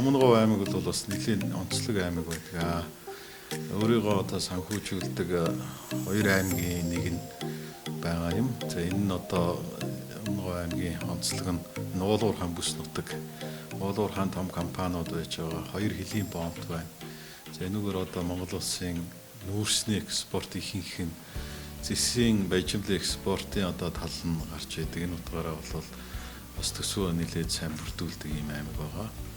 Өмнө Говь аймаг бол бас нэлийн онцлог аймаг байдаг. Өөрийгөө одоо санхүүжүүлдэг хоёр аймгийн нэг нь байгаа юм. За, энэ нь одоо Өмнө Говь аймгийн онцлог нь Уулуурхайн бүс нутаг. Уулуурхайн том компаниуд байж байгаа. Хоёр хөлийн боомт байна. За, энүүгээр одоо Монгол улсын нүүрсний экспорт ихэнх нь зэсийн баяжимлын экспортын одоо тал нь гарч идэг. Энэ утгаараа бол бас төсвөө нэлээд сайн бүрдүүлдэг юм аймаг байгаа.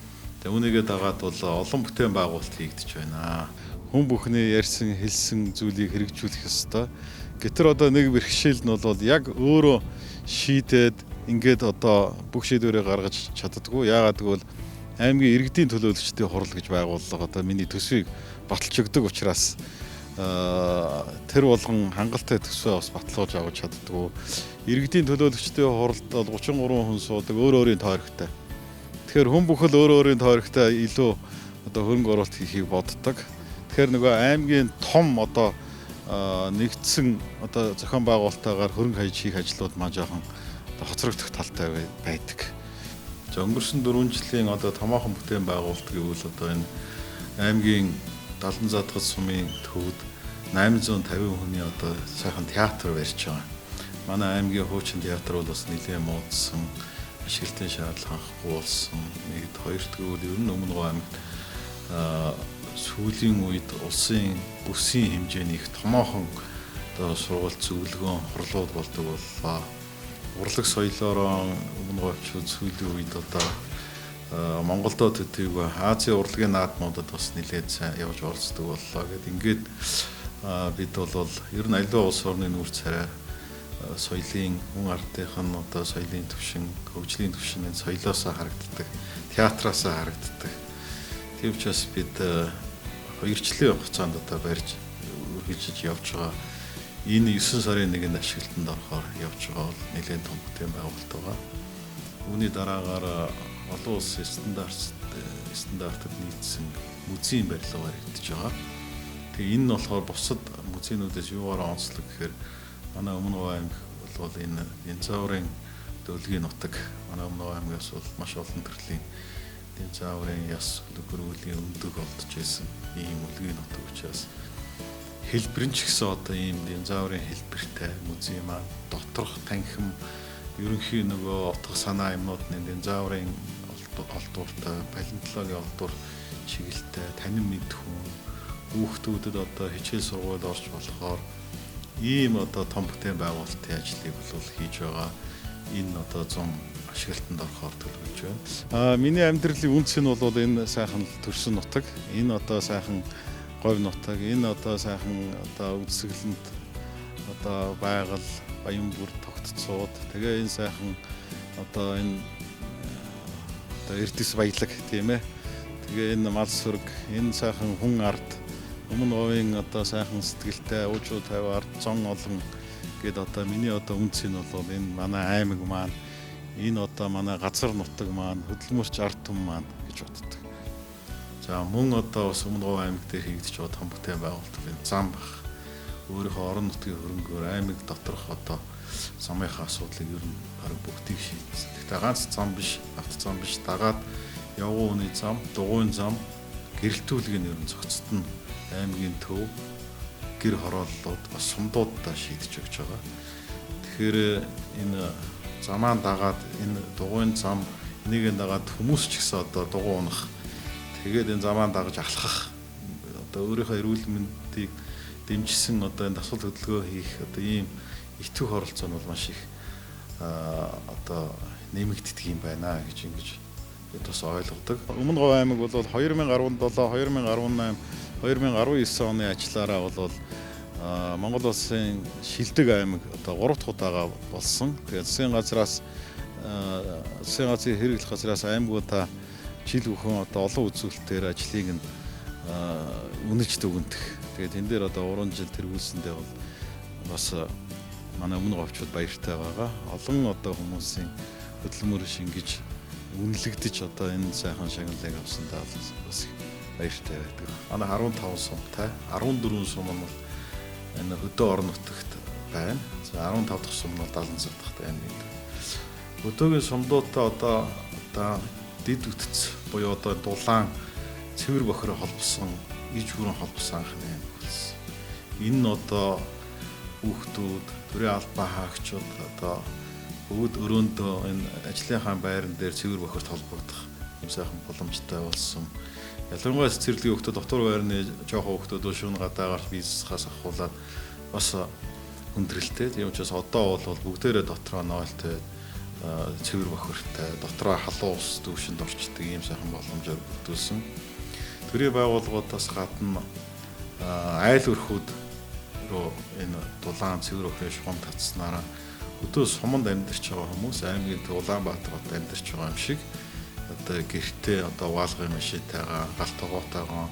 Тэгээ үүнийгээ дагаад бол олон бүтээн байгуулалт хийгдэж байна. Хүн бүхний ярьсан, хэлсэн зүйлийг хэрэгжүүлэх ёстой. Гэтэл одоо нэг бэрхшээл нь бол яг өөрөө шийдээд ингээд одоо бүх шийдвэрээ гаргаж чаддаггүй. Яагаад гэвэл аймгийн иргэдийн төлөөлөгчдийн хурал гэж байгууллага одоо миний төсвийг баталж өгдөг учраас тэр болгон хангалттай төсвөө бас баталгаж авч чаддаггүй. Иргэдийн төлөөлөгчдийн хуралд бол 33 хүн суудаг, өөр өөрийн тойрогтой. Тэгэхээр хүн бүхэл өөр өөрийн тойрогтой илүү одоо хөрөнгө оруулалт хийхийг боддог. Тэгэхээр нөгөө аймгийн том одоо нэгдсэн одоо зохион байгуулалтаагаар хөрөнгө хаяж хийх ажлууд маань жоохон одоо хоцрогдох талтай байдаг. За, өнгөрсөн 4 жилийн одоо томоохон бүтээн байгуулалт гэвэл одоо энэ аймгийн Далан Задгад сумын төвд 850 хүний одоо сайхан театр барьж байгаа. Манай аймгийн хуучин театр бол бас нэлээд муудсан, ашиглалтын шаардлага хангахгүй болсон. Нэгд, хоёрт гэвэл ер нь Өмнө Говь аймагт сүүлийн үед улсын бүсийн хэмжээний их томоохон одоо сургалт, зөвлөгөөн, хурлууд болдог боллоо. Урлаг соёлоороо Өмнө Говьчууд сүүлийн үед одоо Монголдо төдийгүй Азийн урлагийн наадмуудад бас нэлээд сайн явж оролцдог боллоо гэд ингээд бид бол ер нь аливаа улс орны нүүр царай соёлын хүн ардынх нь одоо соёлын түвшин, хөгжлийн түвшин энэ соёлоосоо харагддаг, театраасаа харагддаг. Тийм учраас бид 2 жилийн хугацаанд одоо барьж үргэлжиж явж байгаа. Энэ 9 сарын 1-нд ашиглалтанд орохоор явж байгаа бол нэлээд том бүтээн байгуулалт байгаа. Үүний дараагаар олон улсын стандартад нийцсэн музейн барилга баригдаж байгаа. Тэгээ энэ нь болохоор бусад музейнүүдээс юугаараа онцлог гэхээр манай Өмнө Говь аймаг бол энэ динозаврын өлгийн нутаг. Манай Өмнө Говь аймагаас бол маш олон төрлийн динозаврын яс, гөрүүлийн өндөг олдож байсан ийм өлгийн нутаг учраас хэлбэр нь ч гэсэн одоо ийм динозаврын хэлбэртэй музей маань доторх танхим, ерөнхий нөгөө утга санаа юмнууд нь динозаврын олдууртай, палеонтологийн олдуур чиглэлтэй, танин мэдэх хүн хүүхдүүдэд одоо хичээл сургуульд орж болохоор ийм одоо том бүтээн байгуулалтын ажлыг бол хийж байгаа. Энэ одоо 100 ашиглалтанд орохоор төлөвлөж байна. Миний амьдралын үнц нь бол энэ сайхан төрсөн нутаг, энэ одоо сайхан говь нутаг, энэ одоо сайхан одоо үзэсгэлэнт одоо байгаль, баян бүр тогтцууд, тэгээ энэ сайхан одоо энэ одоо эрдэс баялаг, тийм ээ. Тэгээ энэ мал сүрэг, энэ сайхан хүн ард, Өмнө Говийн одоо сайхан сэтгэлтэй уужуу тавь ард зон олон гэд одоо миний одоо үнц нь бол энэ манай аймаг маань, энэ одоо манай газар нутаг маань, хөдөлмөрч ард түмэн маань гэж боддог. За, мөн одоо бас Өмнө Говь аймаг дээр хийгдэж байгаа том бүтээн байгуулалт зам бах. Өөрийнхөө орон нутгийн хөрөнгөөр аймаг доторх одоо замынхаа асуудлыг ер нь бараг бүгдийг шийдсэн. Гэхдээ ганц зам биш, автозам биш, дагаад явган үний зам, дугуйн зам, гэрэлтүүлгийг нь ер нь зохицтон аймгийн төв, гэр хорооллууд, бас сумдуудаа шийдэж өгч байгаа. Тэгэхээр энэ замаан дагаад, энэ дугуйн зам энийг дагаад хүмүүс ч гэсэн одоо дугуй унах, тэгээд энэ замаан дагаж алхах, одоо өөрийнхөө эрүүл мэндийг дэмжсэн одоо энэ дасгал хөдөлгөөн хийх одоо ийм итгэх оролцоо нь бол маш их одоо нэмэгддэг юм байна гэж ингэж бид бас ойлгодог. Өмнө Говь аймаг бол 2017, 2018, 2019 оны ажиллаараа бол Монгол улсын шилдэг аймаг одоо 3 дахь удаага болсон. Тэгээд засгийн газрын хэрэглэх газраас аймагуудаа жил бүхэн одоо олон үзүүлэлтээр ажлыг нь үнэж дүгнэх. Тэгээд энэ дээр одоо 3 жил тэргүүлсэндээ бол бас манай Өмнө Говьчууд баяртай байгаа. Олон одоо хүмүүсийн хөдөлмөр шингэж үнэлэгдэж одоо энэ сайхан шагналыг авсандаа бас баяртай байдаг. Манай 15 сумтай, 14 сум нь бол энэ хөдөө орон нутагт байна. За, 15 дахь сум нь бол Далан Задагт байна гэдэг. Хөдөөгийн сумдуудтай одоо дэд үтц буюу одоо дулаан цэвэр бохироо холбосон, иж бүрэн холбосон анхны аймаг болсон. Энэ нь одоо хүүхдүүд, төрийн албан хаагчид одоо бүгд өрөөндөө энэ ажлынхаа байран дээр цэвэр бохирт холбогдох юм сайхан боломжтой болсон. Ялангуяа цэцэрлэгийн хүүхдүүд, дотор байрны жоохон хүүхдүүд шөнө гадаа гарч бизнесхаас ахуулаад бас хүндрэлтэй. Тийм учраас одоо бол бүгдээрээ дотроо нойлтой, цэвэр бохиртой, дотроо халуун ус дүүшинд орчдөг ийм сайхан боломжоор бүрдүүлсэн. Төрийн байгууллагуудаас гадна айл өрхүүд рүү энэ дулаан цэвэр бохирын шугам татснараа өдөө суманд амьдарч байгаа хүмүүс аймгийн Улаанбаатар хотод амьдарч байгаа юм шиг одоо гэртээ одоо угаалгын машинтайгаа, гал тогоотойгоо,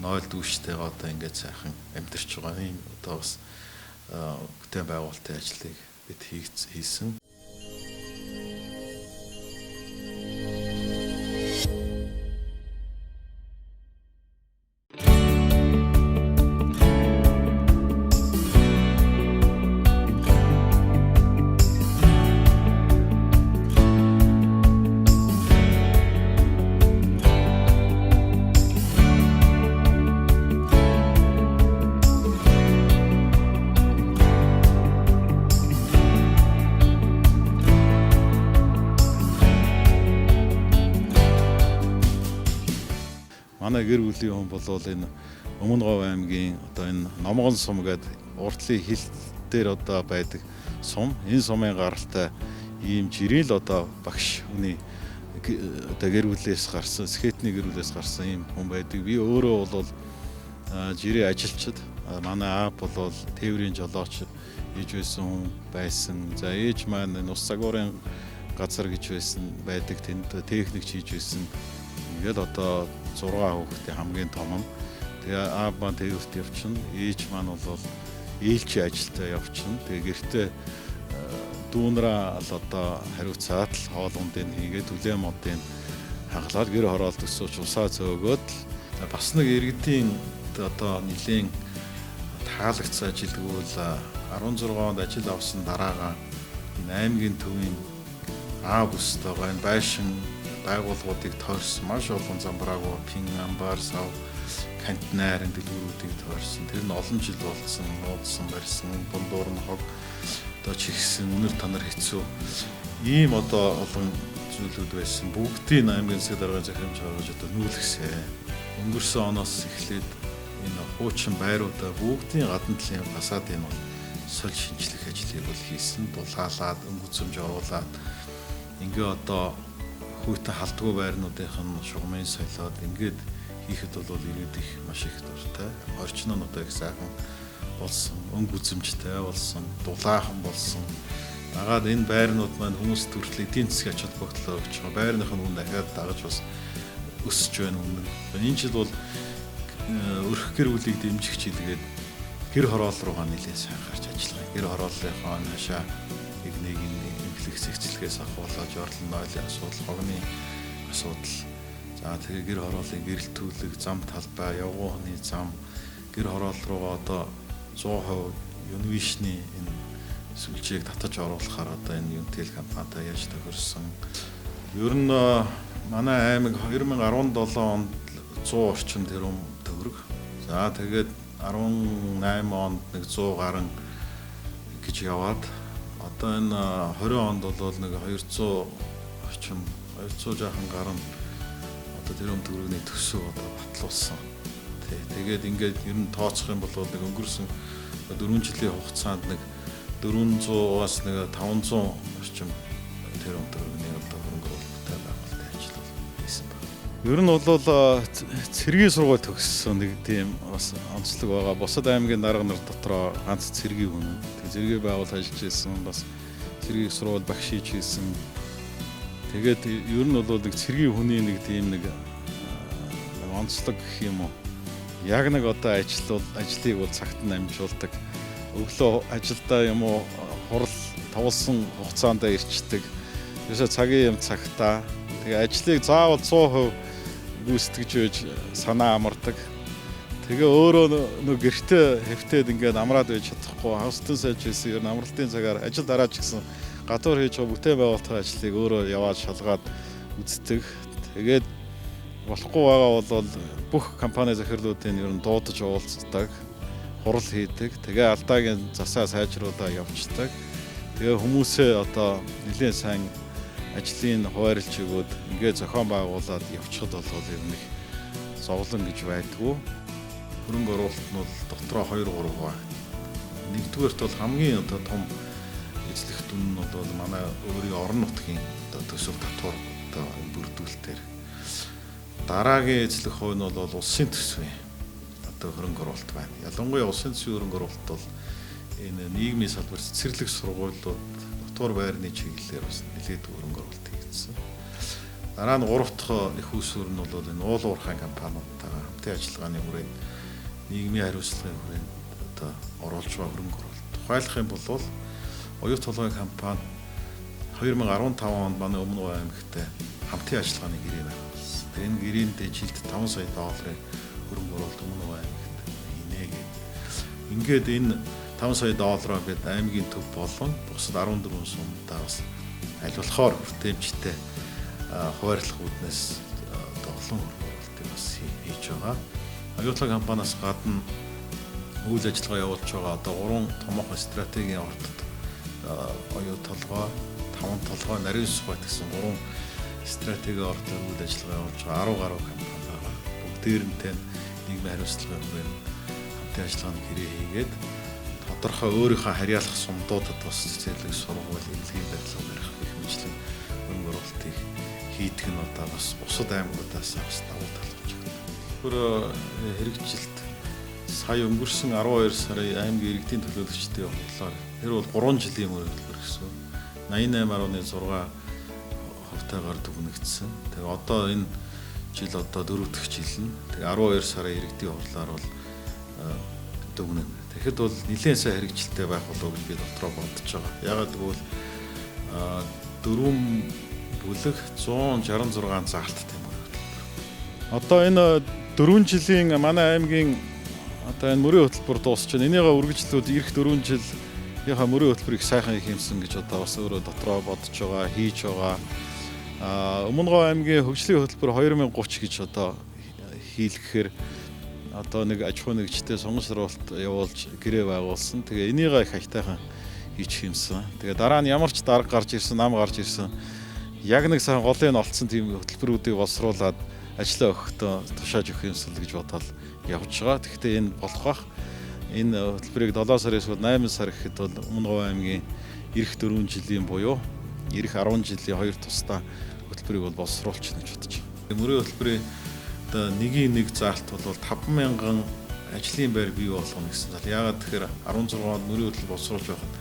нойл дүүштэйгээ одоо ингээд сайхан амьдарч байгаа юм одоо бас бүтээн байгуулалтын ажлыг бид хийсэн. Манай гэр бүлийн хүн болвол энэ Өмнө Говь аймгийн одоо энэ Номгон сум гэдэг уртлын хил дээр одоо байдаг сум. Энэ сумын гаралтай ийм жирийн л одоо багш хүний одоо гэр бүлээс гарсан, Скетний гэр бүлээс гарсан ийм хүн байдаг. Би өөрөө бол жирийн ажилчид. Манай аав бол тээврийн жолооч хийж байсан хүн байсан. За ээж маань энэ ус загварын газар гэж байсан байдаг. Тэнд техникч хийж байсан. Ингээл одоо 6 хүүхдийн хамгийн том нь. Тэгээ аав маань тээвэрт явчихна. Ээж маань бол ээлжийн ажилтаа явчихна. Тэгээ гэртээ дүүнраа л одоо хариуцаад л хоол ундыг хийгээд хүлээн модыг хаглаад гэр хороолт өсөөч усаа зөөгөөд л бас нэг иргэдийн одоо нэлийн таалагдсан ажилгүйл 16 онд ажил авсан дараагаа энэ аймгийн төвийн А бүсд байгаа энэ байшин байгууллагуудыг тойрсон маш олон замбраагүй пин, амбар, сав, контейнер дэлгүүрүүдийг тойрсон. Тэр нь олон жил болсон, нуудсан, барьсан, дундуур нь хог одоо чихсэн, үнэр танар хэцүү. Ийм одоо олон зүйлүүд байсан. Бүгдийг аймгийн засаг даргын захирамж гаргаж одоо нүүлгсэ. Өнгөрсөн оноос эхлээд энэ хуучин байруудаа бүгдийн гадна талын фасадыг бол соль шинжлэх ажлыг бол хийсэн. Дулаалаад, өнгө үзэмж оруулаад ингээ одоо хүүтэн халдгүй байрнуудынх нь шугамын солиод ингээд хийхэд бол иргэд их маш их дуртай. Орчин нь одоо их сайхан болсон, өнгө үзэмжтэй болсон, дулаахан болсон. Дагаад энэ байрнууд маань хүмүүст хүртэл эдийн засгийн ач холбогдлоо өгч байгаа. Байрных нь үн дахиад дагаж бас өсөж байна үнэн. Энэ жил бол өрх гэр бүлийг дэмжих чиглэлгээд гэр хороол руугаа нэлээд сайн гарч ажиллах. Гэр хорооллынхоо хашаа нэг эмхлэх зэгцлэгээс ахуулаад жорлон нойлын асуудал, хогны асуудал. За тэгээ гэр хорооллын гэрэлтүүлэг, зам талбай, явган хүний зам, гэр хороол руугаа одоо 100% юнвишний энэ сүлжээг татаж оруулахаар одоо энэ Юнтэл компанитай яаж тохирсон. Ер нь манай аймаг 2017 онд 100 орчим тэрбум төгрөг. За тэгээд 18 онд нэг 100 гаруй гэж яваад одоо энэ 20 онд бол нэг 200 орчим 200 жаахан гаруй одоо тэрбум төгрөгийн төсөв одоо батлуулсан. Тэгээд ингээд ер нь тооцох юм бол нэг өнгөрсөн 4 жилийн хугацаанд нэг 400-аас нэг 500 орчим тэрбум төгрөгийн одоо хөрөнгө оруулалттай байгуулалтын ажил бол хийсэн байна. Ер нь бол цэргийн сургууль төгссөн нэг тийм бас онцлог байгаа. Бусад аймгийн дарга нар дотроо ганц цэргийн хүн. Тэг цэргийн байгуулалт ажиллаж байсан, бас цэргийн сургууль багш хийж хийсэн. Тэгээд ер нь бол нэг цэргийн хүний нэг тийм нэг онцлог гэх юм уу. Яг нэг одоо ажлыг бол цагт нь амжуулдаг. Өглөө ажилдаа юм уу хурал товлсон хугацаанд ирчдэг. Ерөөсөө цагийн юм цагтаа. Тэгээ ажлыг заавал 100% гүйцэтгэж байж санаа амардаг. Тэгээ өөрөө нөө гэртээ хэвтээд ингээд амраад байж чадахгүй. Хавстан сайж хийсэн ер нь амралтын цагаар ажил дараач гэсэн гадуур хийж байгаа бүтээн байгуулалтын ажлыг өөрөө яваад шалгаад үздэг. Тэгээд болохгүй байгаа бол бүх компани захирлуудын ер нь дуудаж уулздаг, хурал хийдэг. Тэгээ алдааг нь засаа сайжруулаа явцдаг. Тэгээ хүмүүсээ одоо нэлээд сайн ажлын хуваарлж өгөөд ингээд зохион байгуулад явчихад бол ер нь их зовлон гэж байдгүй. Хөрөнгө оруулалт нь бол дотроо 2 3 хуваа. Нэгдүгээрт бол хамгийн одоо том эзлэх дүн нь бол манай өөрийн орон нутгийн одоо төсөв татвар одоо бүрдүүлэлтээр. Дараагийн эзлэх хувь нь бол улсын төсвийн одоо хөрөнгө оруулалт байна. Ялангуяа улсын төсвийн хөрөнгө оруулалт бол энэ нийгмийн салбар, цэцэрлэг сургуулиуд, дотор байрны чиглэлээр бас нэлээд хөрөнгө оруулалт хийгдсэн. Дараа нь 3 дахь их усүр нь бол энэ уул уурхайн компаниудтайгаа хамтын ажиллагааны хүрээнд, нийгмийн хариуцлагын хүрээнд одоо оруулж байгаа хөрөнгө оруулалт. Тухайлах юм бол Оюут толгойн компани 2015 онд манай Өмнө Говь аймагтай хамтын ажиллагааны гэрээ байгуулсан. Тэгээ энэ гэрээндээ жилд 5 сая долларын хөрөнгө оруулалт Өмнө Говь аймагт хийнэ гэдэг. Ингээд энэ 5 сая доллараа бид аймгийн төв болон бусад 14 сумдаа бас аль болохоор хүртээмжтэй хуваарлах үүднээс одоо олон хөрөнгө оруулалтыг бас хийж байгаа. Оюутлаг компаниас гадна үйл ажиллагаа явуулж байгаа одоо 3 томоохон стратегийн ортод оюу толгой, таван толгой, нарийн сухайт гэсэн 3 стратегийн ортод үйл ажиллагаа явуулж байгаа 10 гаруй компани байгаа. Бүгдээрэнтэй нийгмийн хариуцлагын хүрээнд хамтын ажиллагааны гэрээ хийгээд тодорхой өөрийнхөө харьяалах сумдуудад бас цэцэрлэг, сургууль, эмнэлгийн барилга барих гэх мэтлэн хөрөнгө оруулалтыг хийдэг нь одоо бас бусад аймагудаас бас давуу тал болж байна. Бүр хэрэгжилт сая өнгөрсөн 12 сарын аймгийн иргэдийн төлөөлөгчдийн хурлаар тэр бол 3 жилийн мөрийн хөтөлбөр гэсэн 88.6 хувьтайгаар дүгнэгдсэн. Тэгээ одоо энэ жил одоо 4 дахь жил нь. Тэгээ 12 сарын иргэдийн хурлаар бол дүгнэн. Тэгэхэд бол нэлээд сайн хэрэгжилтэй байх болов уу гэж би дотроо бодож байгаа. Ягаад гэвэл 4 бүлэг 166 заалттай мөрийн хөтөлбөр. Одоо энэ 4 жилийн манай аймгийн одоо энэ мөрийн хөтөлбөр дуусч байна. Энийгээ үргэлжлүүд ирэх 4 жилийнхаа мөрийн хөтөлбөрийг сайхан их юмсан гэж одоо бас өөрөө дотроо бодож байгаа, хийж байгаа. Өмнө Говь аймгийн хөгжлийн хөтөлбөр 2030 гэж одоо хийлгэхээр одоо нэг аж ахуйн нэгжтэй сонгон сургалт явуулж гэрээ байгуулсан. Тэгээ энийгээ их аятайхан хийчих юмсан. Тэгээ дараа нь ямар ч дарга гарч ирсэн, нам гарч ирсэн. Яг нэг сайхан голын олцсон тийм хөтөлбөрүүдийг боловсруулад ажлаа өгөхдөө тушааж өгөх юмсан л гэж бодоод явж байгаа. Тэгэхдээ энэ болох бах. Энэ хөтөлбөрийг 7 сар эсвэл 8 сар гэхэд бол Өмнө Говь аймгийн ирэх 4 жилийн буюу ирэх 10 жилийн хоёр тусдаа хөтөлбөрийг бол боловсруулчихна гэж бодож байна. Мөрийн хөтөлбөрийн одоо нэгийн нэг заалт бол 5,000 ажлын байр бий болгоно гэсэн зал. Яагаад тэгэхээр 16 онд мөрийн хөтөлбөр боловсруулж байхад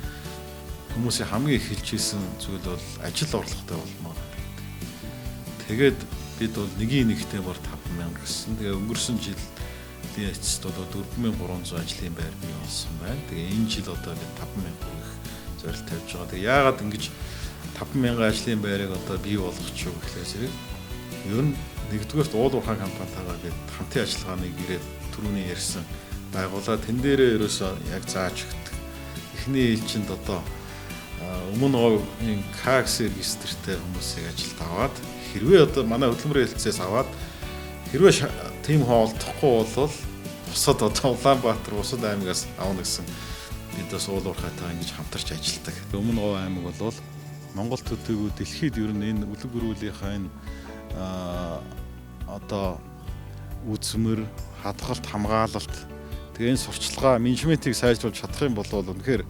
хүмүүсийн хамгийн их хэлж ийсэн зүйл бол ажил орлоготой болмоор гэдэг. Тэгээд бид бол нэгийн нэгтэй бор 5,000 гэсэн. Тэгээ өнгөрсөн жилийн эцэст бол 4,300 ажлын байр бий болсон байна. Тэгээ энэ жил одоо бид 5,000 хүрэх зорилт тавьж байгаа. Тэгээ яагаад ингэж 5,000 ажлын байрыг одоо бий болгочих вэ гэхлээр зэрэг ер нь нэгдүгээрт уул уурхай компанитайгаа бид хамтын ажиллагааны гэрээ түрүүний ярьсан байгуулаа тэн дээрээ ерөөсөө яг зааж өгдөг. Эхний ээлжинд одоо Өмнө Говийн КАГС регистртэй хүмүүсийг ажилд аваад хэрвээ одоо манай хөдөлмөрийн хэлтсээс аваад хэрвээ тийм хүн олдохгүй бол бусад одоо Улаанбаатар бусад аймагаас авна гэсэн бид бас уул уурхайтайгаа ингэж хамтарч ажилладаг. Өмнө Говь аймаг бол Монгол төдийгүй дэлхийд ер нь энэ үлэг гөрүүлийнхаа энэ одоо үзмэр, хадгалт, хамгаалалт тэгээ энэ сурчлагаа менежментийг сайжруулж чадах юм бол үнэхээр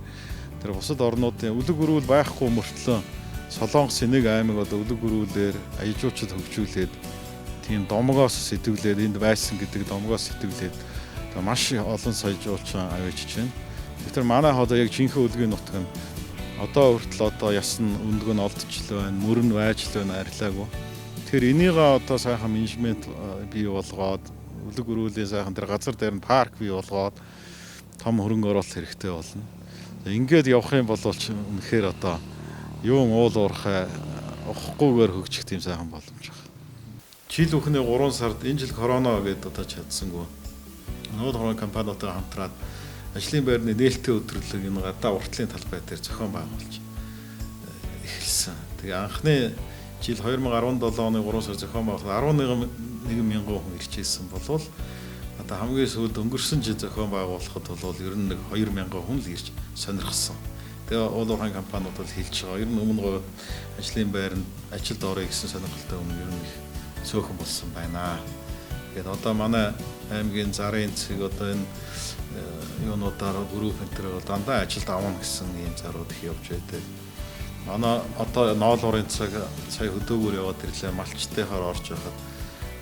тэр бусад орнуудын үлэг гөрүүл байхгүй мөртлөө Солонгосын нэг аймаг одоо үлэг гөрүүлээр аяжуучид хөгжүүлээд тийм домгоос сэтгүүлээд энд байсан гэдэг домгоос сэтгүүлээд маш олон сая жуулчин авчиж байна. Тэгэхээр манай одоо яг жинхэнэ үлгийн нутаг нь одоо хүртэл одоо ясн өндөг нь олдчихлоо байна, мөр нь байж л байна, арилаагүй. Тэгэхээр энийгээ одоо сайхан менежмент бий болгоод үлэг өрүүлийн сайхан тэр газар дээр нь парк бий болгоод том хөрөнгө оруулалт хэрэгтэй болно. Ингээд явах юм бол үнэхээр одоо юун уул уурхай ухахгүйгээр хөгжих тийм сайхан боломж байна. Жил бүхний 3 сард энэ жил корона гэдээ одоо чадсангүй. Нууд хорон компаниудтай хамтраад ажлын байрны нээлттэй өдөрлөг энэ гадаа уртлын талбай дээр зохион байгуулж эхэлсэн. Тэгээ анхны Жил 2017 оны 3 сар зохион байгуулалт 11 мянган хүн ирж ирсэн болвол одоо хамгийн сүүлд өнгөрсөн жил зохион байгуулахад бол ер нь нэг 2 мянган хүн л ирж сонирхсон. Тэгээ уул уурхайн компаниуд бол хэлж байгаа. Ер нь өмнө говьд ажлын байранд ажилд орё гэсэн сонирхолтой хүн ер нь их цөөхөн болсон байна. Тэгээд одоо манай аймгийн зарын цэг одоо энэ юунуудаар групп энэ төр бол дандаа ажилд авна гэсэн ийм зарууд их явж байдаг. Манай одоо ноолуурын цаг сая хөдөөгөр яваад ирлээ, малчтайхаар орж байхад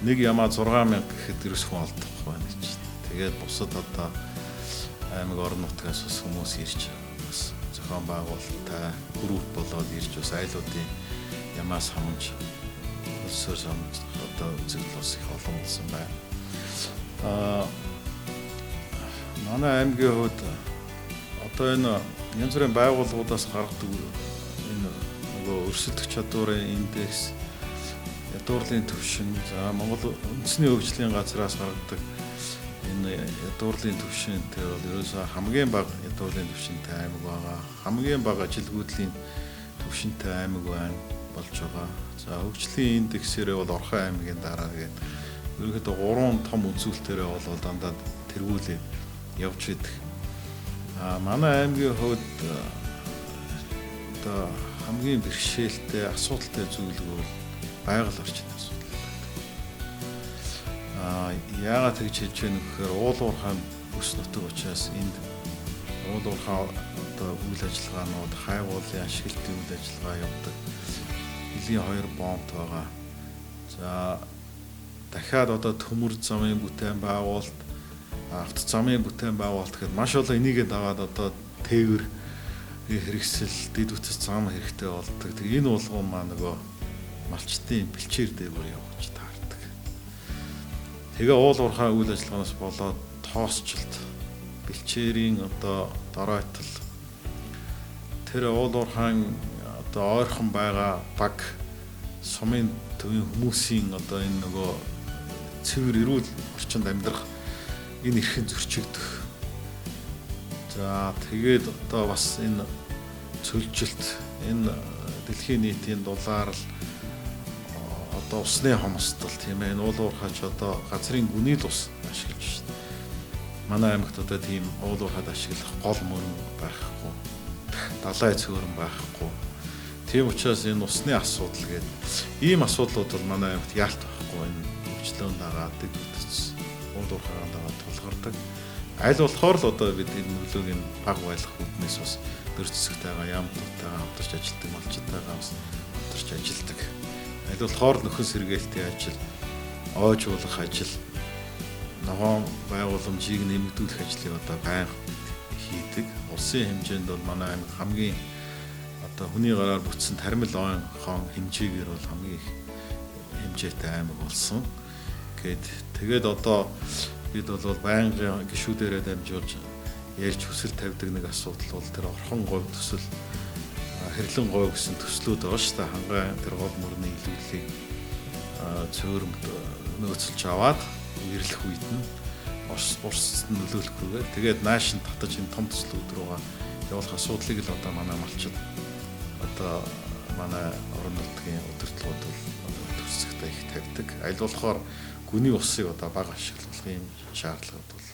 нэг ямаа 6000 гэхэд ерөөс хүн олдохгүй байна гэж. Тэгээд бусад одоо аймаг орон нутгаас бас хүмүүс ирж бас зохион байгуулалттай групп болоод ирж бас айлуудын ямаас хамж өлсөөр самж одоо үзэгдэл бас их олон болсон байна. Манай аймгийн хувьд одоо энэ янз бүрийн байгууллагуудаас гаргадаг энэ нөгөө өрсөлдөх чадварын индекс, ядуурлын түвшин, за Монгол үндэсний хөгжлийн газраас гаргадаг энэ ядуурлын түвшинтэй бол ерөөсөө хамгийн бага ядуурлын түвшинтэй аймаг байгаа. Хамгийн бага ажилгүйдлийн түвшинтэй аймаг байна болж байгаа. За хөгжлийн индексээрээ бол Орхон аймгийн дараа гээд ерөнхийдөө 3 том үзүүлэлтээрээ бол дандаа тэргүүлээд явж идэг. Манай аймгийн хувьд одоо хамгийн бэрхшээлтэй асуудалтай зүйл бол байгаль орчны асуудал байдаг. Яагаад тэгж хэлж байна гэхээр уул уурхай бүс нутаг учраас энд уул уурхай одоо үйл ажиллагаанууд, хайгуулын ашиглалтын үйл ажиллагаа явдаг. Нэлийн 2 бомб байгаа. За дахиад одоо төмөр замын бүтээн байгуулалт, авто замын бүтээн байгуулалт гэхэд маш олон энийгээ дагаад одоо тээвэр хэрэгсэл, дэд бүтц зам хэрэгтэй болдог. Тэгээ энэ болгон маа нөгөө малчтын бэлчээр дээгүүр явж таардаг. Тэгээ уул уурхай үйл ажиллагаанаас болоод тоосчлт, бэлчээрийн одоо доройтол, тэр уул уурхайн одоо ойрхон байгаа баг сумын төвийн хүмүүсийн одоо энэ нөгөө цэвэр эрүүл орчинд амьдрах энэ эрхэн зөрчигдөх. За тэгээд одоо бас энэ цөлжилт, энэ дэлхийн нийтийн дулаарл, одоо усны хомсдол тийм ээ, энэ уул уурхайч одоо газрын гүний л ус ашиглаж байна. Манай аймагт одоо тийм уул уурхайд ашиглах гол мөрөн байхгүй, далай цөөрөн байхгүй. Тийм учраас энэ усны асуудал гэдэг ийм асуудлууд бол манай аймагт яалт байхгүй, энэ хөгжлөөн дагаад дэд бүтц уул уурхайгаа дагаад тулгардаг. Аль болохоор л одоо бид энэ нөлөөг нь баг байлгах үүднээс бас бэр цэцэгтэйгээ, ямтуудтайгаа хамтарч ажилладаг, малчтайгаа бас хамтарч ажилладаг. Аль болохоор нөхөн сэргээлтийн ажил, ойжуулах ажил, ногоон байгууламжийг нэмэгдүүлэх ажлыг одоо байнга хийдэг. Улсын хэмжээнд бол манай аймаг хамгийн одоо хүний гараар бүтсэн тармил ойн хон хэмжээгээр бол хамгийн их хэмжээтэй аймаг болсон. Гээд тэгээд одоо бид бол байнгын гишүүдээрээ дамжуулж ярьж хүсэл тавьдаг нэг асуудал бол тэр Орхон говь төсөл, Хэрлэн говь гэсэн төслүүд байгаа шүү дээ. Хангай тэр гол мөрний илүүдлийг цөөрөмд нөөцлж аваад үерлэх үед нь урсцад нөлөөлөхгүйгээр тэгээд нааш нь татаж энэ том төслүүд рүүгээ явуулах асуудлыг л одоо манай малчид одоо манай орон нутгийн удирдлагууд бол төсөлтэй их тавьдаг. Аль болохоор гүний усыг одоо бага ашиглах ийм шаардлагууд бол